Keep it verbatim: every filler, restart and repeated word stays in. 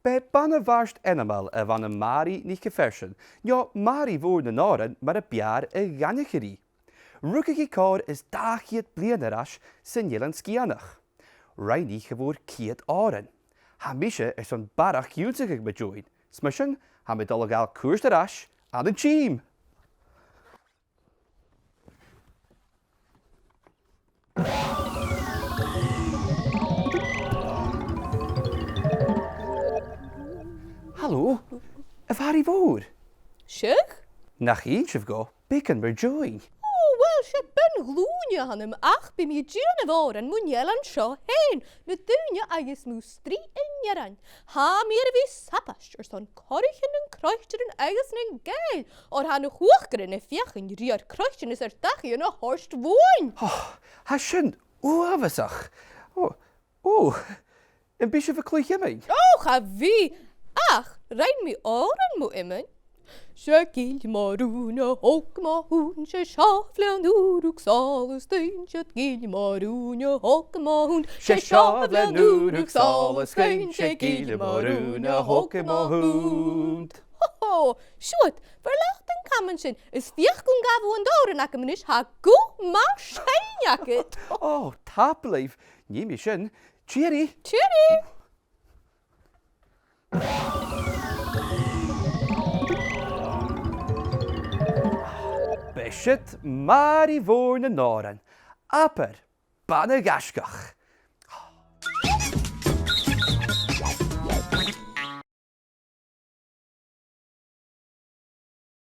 B' e bana-bhàrd ainmeil a bh' ann am Màiri NicPhearsain, no Màiri Mhòr nan Òran mar a b' fheàrr a dh'aithnichear i. Rugadh i còrr is dà cheud bliadhna air ais san Eilean Sgitheanach. Rinn i cha mhòr ceud òran. Tha mise airson barrachd ionnsachadh mu dheidhinn, 's mar sin, tha mi a' dol a ghabhail cuairt air ais ann an tìm. Halò, a Mhàiri Mhòr. Seadh? Nach inns sibh dhomh beagan mu dheidhinn? Ò, uill, 's e bean-ghlùine a th' annam, ach bidh mi a' dèanamh òran mun eilean seo fhèin, le daoine agus mu strì an fhearainn. Tha mi air a bhith a' sabaid airson corraichean nan croitearan agus nan Gàidheal, oir tha na h-uachdarain a' feuchainn ri ar croitean is ar dachaighean a thoirt bhuainn. Ò, tha sin uabhasach. Ò, ò, am bi sibh a' cluich iomain? Ò, cha bhi, ach rinn mi òran mu iomain. 'S e Gille Mòr Ùine a thog mo shunnd, 's e seo Fionn Ùrach Sòlas dhuinn. 'S e Gille Mòr Ùine a thog mo shunnd, 's e seo Fionn Ùrach Sòlas dhuinn. 'S e Gille Mòr Ùine a thog mo shunnd. Ho, ho, siuthad, bheir leat an caman sin, is feuch gun gabh thu an t-òran agam a-nis, tha guth math seinn agad. Ò, tapadh leibh, nì mi sin. Tìoraidh. Tìoraidh. B' e siud Màiri Mhòr nan Òran, abair bana-ghaisgeach.